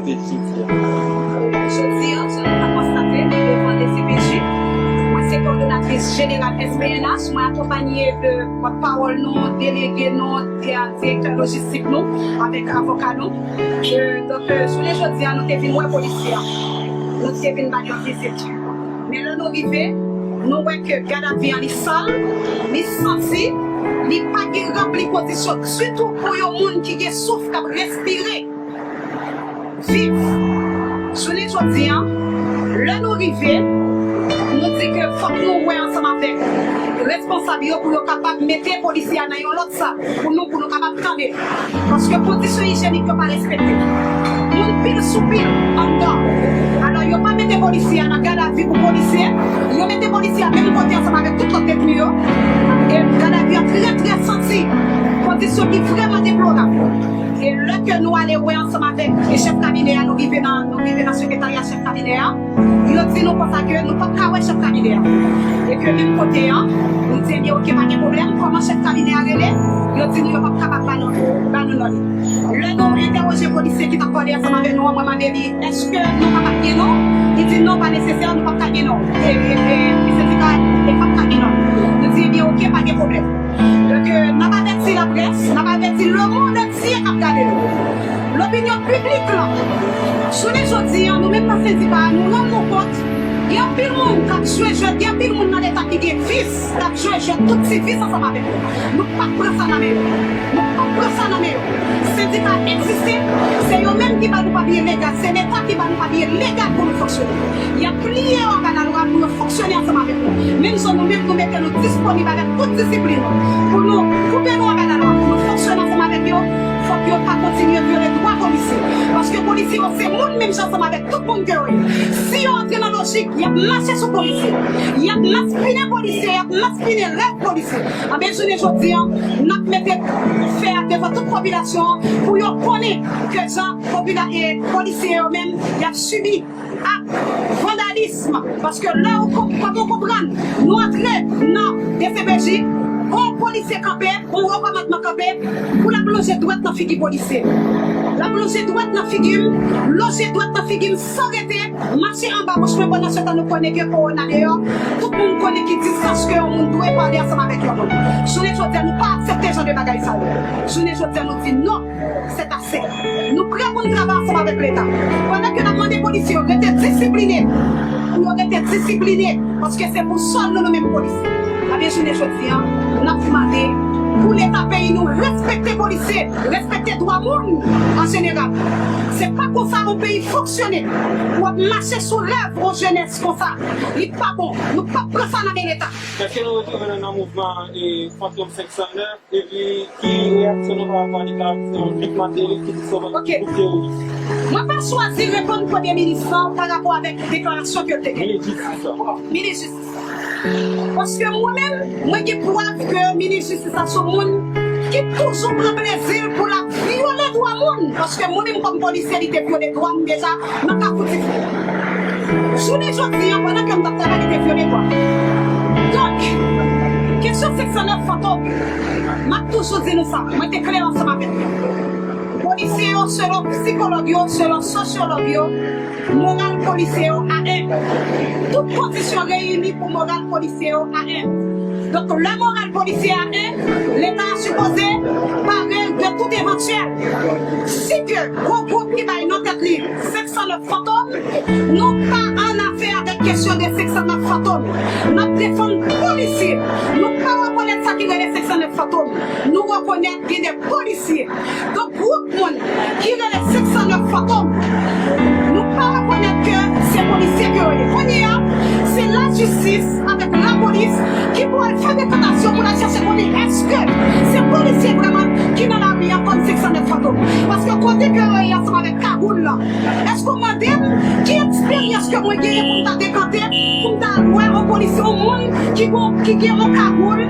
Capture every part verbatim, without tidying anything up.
Jodi a, jan nou ka konstate, nou devan D C P J. Mwen se kowòdonatris jeneral S P N H. Mwen akonpaye de pòtpawòl nou, delege nou, di-, direktè lojistik nou, avèk avoka nou. E, donk, e, jounen jodi a, nou te vin wè polisye a. Nou te vin ba li yon vizit. Men lè nou rive, nou wè ke gadavi an li sal, li santi, li pa gen ranpli kondisyon ditou pou yon moun ki gen souf k ap respire viv. Jounen jodi a, lè nou rive, nou di ke fòk nou wè ansanm avèk responsab yo pou yo kapab mete polisye a nan yon lòt sal pou nou, pou nou kapab tande. Paske kondisyon ijyenik yo pa respekte. Moun pil sou pil anndan. Alò, yo pa mete polisye a nan gadavi pou polisye, yo mete polisye a menm kote ansanm avèk tout lòt detni yo. E gadavi a trè, trè santi. Kondisyon ki vrèman deplorab. E lè ke nou ale wè ansanm avèk chèf kabinè a, nou rive nan, nou rive nan sekretarya chèf kabinè a, yo di nou konsa ke nou p ap ka wè chèf kabinè a. E ke menm kote an, nou di, ebyen, oke, pa gen pwoblèm, kòman chèf kabinè a rele? Yo di nou yo p ap kapab ba nou, ba nou non li. Lè nou entèwoje polisye ki t ap pale ansanm avèk nou an, mwen mande li, èske nou kapab gen non? Li di, non, pa nesesè, nou p ap ka gen non. E, e, e, e sendika, e p ap ka gen non. Nou di, ebyen, oke, pa gen pwoblèm. Donk, euh, n ap avèti laprès, n ap avèti lemonn antye k ap gade nou. Lopinyon piblik lan. Jounen jodi a, nou menm nan sendika a, nou rann nou kont, gen anpil moun k ap jwe jwèt, gen anpil moun nan Leta ki gen vis, k ap jwe jwèt tout ti vis ansanm avèk nou. Nou p ap pran sa nan men yo. Nou p ap pran sa nan men yo. Sendika a egziste, se yo menm ki ba nou papye legal, se Leta ki ba nou papye legal pou nou fonksyone. Y ap pliye yo anba lalwa pou yo fonksyone ansanm avèk nou. Menm jan nou menm, nou mete nou disponib avèk tout disiplin pou nou koupe nou anba lalwa, pou nou fonksyone ansanm avèk yo, fòk yo pa kontinye vyole dwa polisye. Paske polisye yo se moun menm jan ansanm avèk tout moun ke yo ye. Si yo antre nan lojik, y ap mache sou polisye, y ap maspinen polisye, y ap maspinen rèv polisye. Anben, jounen jodi a, n ap mete fè a devan tout popilasyon an pou yo konnen ke jan popila-, e, polisye yo menm, y ap sibi ak vandalism. Paske lè ou konp-, kòm ou konprann, nou antre nan D C P J, yon polisye kanpe, yon wo kòmandman kanpe, pou l ap lonje dwèt nan figi polisye. L ap lonje dwèt nan figi m, lonje dwèt nan figi m san rete, mache anba bouch mwen pandan se tan nou konnen gen kowona deyò. Tout moun konnen ki distans ke yon moun dwe pale ansanm avèk yon moun. Jounen jodi a, nou pa aksepte jan de bagay sa yo. Jounen jodi a, nou di non. Se ase. Nou prè pou n travay ansanm avèk Leta. Pandan ke n ap mande polisye yo rete disipline, pou yo rete disipline, paske se pou sòl nou, nou menm polisye. Anben, jounen jodi a, n ap mande pou Leta peyi nou respekte polisye, respekte dwa moun an jeneral. Se pa konsa yon peyi fonksyone. W ap mache sou rèv yon jenès konsa. Li pa bon. Nou p ap pran sa nan men Leta. Èske nou retwouve nou nan mouvman, e, Fantom senk san nèf? Epi, ki reyaksyon nou pa rapò a deklarasyon Vic Martelly ki di se yon gwoup teworis? Mwen pa chwazi reponn Premye Minis lan pa rapò avèk deklarasyon ke l te gen. Minis Jistis la. Minis Jistis la. Paske mwen menm, mwen gen prèv ke Minis Jistis la se yon moun ki toujou pran plezi l pou l ap vyole dwa moun. Paske mwen menm kòm polisye, li te vyole dwa m deja nan Kafou Tifou. Jounen jodi a, pandan ke m t ap travay, li te vyole dwa m. Donk, kesyon senk san nèf Fantom, m ap toujou di nou sa, mwen te klè ansanm avèk nou. Polisye yo, selon sikològ yo, selon sosyològ yo, moral polisye yo a en. Tout kondisyon reyini pou moral polisye yo a en. Donk, lè moral polisye a en, Leta a sipoze pare de tout evantyèl. Si ke gwo gwoup ki bay non tèt li senk san nèf Fantom, nou pa an afè avèk kesyon de senk san nèf Fantom. N ap defann polisye. Nou pa rekonèt sa ki rele senk san nèf Fantom. Nou rekonèt gen de polisye. Donk, gwoup moun ki rele senk san nèf Fantom, nou pa rekonèt ke se polisye ke yo ye. Kounye a, se lajistis avèk lapolis ki pou al fè dekantasyon pou l al chèche konnen èske se polisye vrèman ki nan lari a kòm senk san nèf Fantom. Paske kote ke yo ye ansanm avèk kagoul lan, èske w mande m ki eksperyans ke mwen genyen pou m ta dekante, pou m ta al wè yon polisye, yon moun ki gon, ki gen yon kagoul,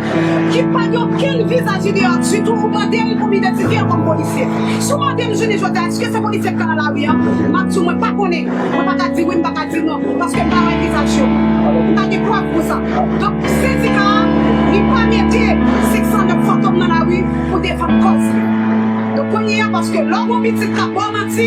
ki pa gen okenn vizaj li deyò ditou, ou mande m pou m idantifye l kòm polisye. Si w mande m jounen jodi a, èske se polisye k nan lari a, m ap di w mwen pa konnen. Mwen pa ka di wi, m pa ka di non, paske m pa wè vizaj yo. M pa gen prèv pou sa. Donk, sendika a, li pa mete senk san nèf Fantom nan lari pou defann kòz li. Donk, kounye a, Paske lè w gen yon pitit k ap ba w manti,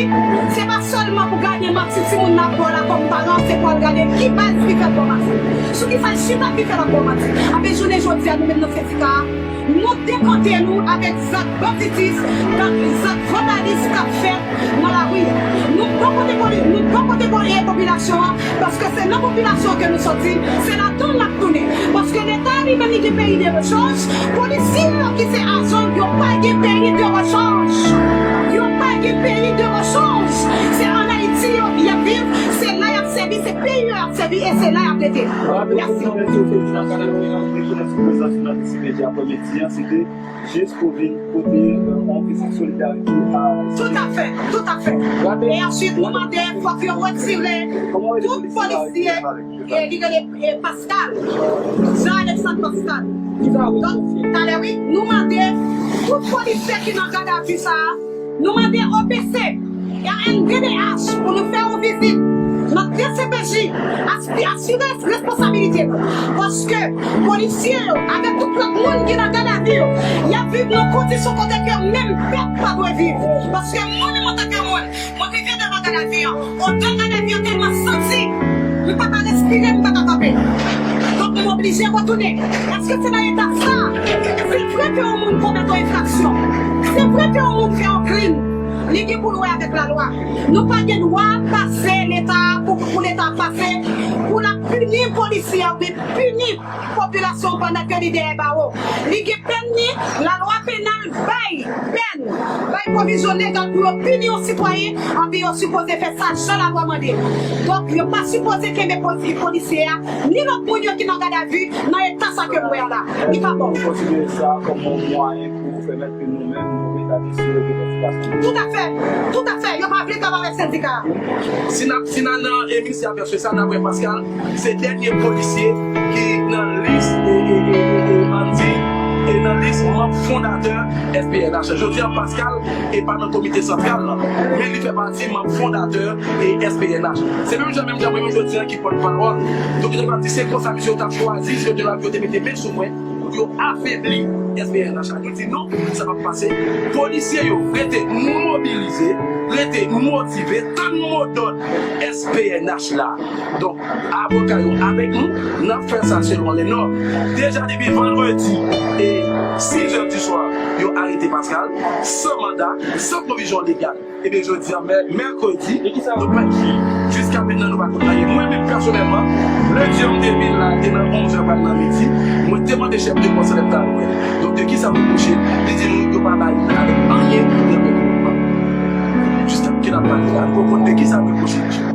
se pa sèlman pou gade manti timoun nan ap ba w la kòm paran, se pou w al gade ki baz li fè l ba w manti. Sou ki sa l chita ki fè l ap ba w manti. Anpi jounen jodi a, nou menm nan sendika a, nou dekante nou avèk zak banditis, zak, zak vandalis k ap fèt nan lari a. Nou bò kote poli-, nou bò kote poli-, popilasyon an, paske se nan popilasyon ke nou sòti, se ladan l n ap tounen. Paske Leta li menm li gen peyi de rechanj, polisye yo ki se ajan yo pa gen peyi de rechanj. Yo pa gen peyi de rechanj. Se ann Ayiti yo, y ap viv, se la y ap sèvi, se peyi yo y ap sèvi e se la y ap rete. Mèsi. Jis pou vin pote, euh, yon vizit solidarite a. Tout à fait, tout à fait. E answit, nou mande fòk yo retire tout polisye, e li rele, e, Pascal, Jean Alexandre Pascal. Donk, talè, wi, nou mande tout polisye ki nan gadavi sa a, nou mande O P C, R N D D H pou nou fè yon vizit nan D C P J, aspi-, asire responsabilite nou. Paske polisye yo, avèk tout lòt moun ki nan gadavi yo, y ap viv nan kondisyon kote ke menm pèp pa dwe viv. Paske mwen menm antanke moun, mwen rive devan gadavi an, odè gadavi an tèlman santi, m pa ka respire, m pa ka kanpe. Donk, m oblije retounen. Èske se nan eta sa? Se vre ke yon moun komèt yon enfraksyon. Se vre ke yon moun fè yon krim. Li gen pou l wè avèk lalwa. Nou pa gen dwa pase Leta pou, pou Leta pase, pou l ap pini polisye a oubyen pini popilasyon pandan ke li dèyè bawo. Li gen pèn li, lalwa penal bay pèn, bay pwovizyon legal pou yo pini yon sitwayen, anpi yo sipoze fè sa jan lalwa mande. Donk, yo pa sipoze kenbe posi-, polisye a, ni lòt moun yo ki nan gadavi, nan eta sa ke m wè a la. Li pa bon. Èske nou konsidere sa kòm yon mwayen pou pèmèt ke nou menm nou retabli sou revandikasyon nou? Tout à fait, tout à fait. Yo pa vle travay avèk sendika a. Si n ap, si n al nan emisyon aperçu sa, n ap wè Pascal, se dènye polisye ki nan lis, e, e, e, e, e, ann di, e nan lis manm fondatè S P N H. Jodi a, Pascal e pa nan komite santral la, men li fè pati manm fondatè e S P N H. Se menm jan, menm jan, mwen menm jodi a ki pòtpawòl. Donk, yo te pati, se konsa misye yo t ap chwazi, se yo te la, yo te mete men sou mwen pou yo afebli S P N H la. Nou di non, sa p ap pase. Polisye yo, rete mobilize, rete motive, tann modòd S P N H la. Donk, avoka yo avèk nou, n ap fè sa selon lè nòm. Deja depi vandredi e sis è di swa, yo arete Pascal, san manda, san pwovizyon legal. Ebyen, jodi a, mè-, mèkredi, nou pèdi. Jiska mentnan, nou pa konn anyen. Mwen menm, pèsonèlman, lendi an, m te vin la, te nan onz è pral nan midi, mwen te mande chèf de pòs la, m t al wè l. Donk, de kisa m repwoche l? Li di nou, yo pa bay avèk anyen nan men gouvènman. Jiska ke n ap pale la, nou konn de kisa m repwoche misye.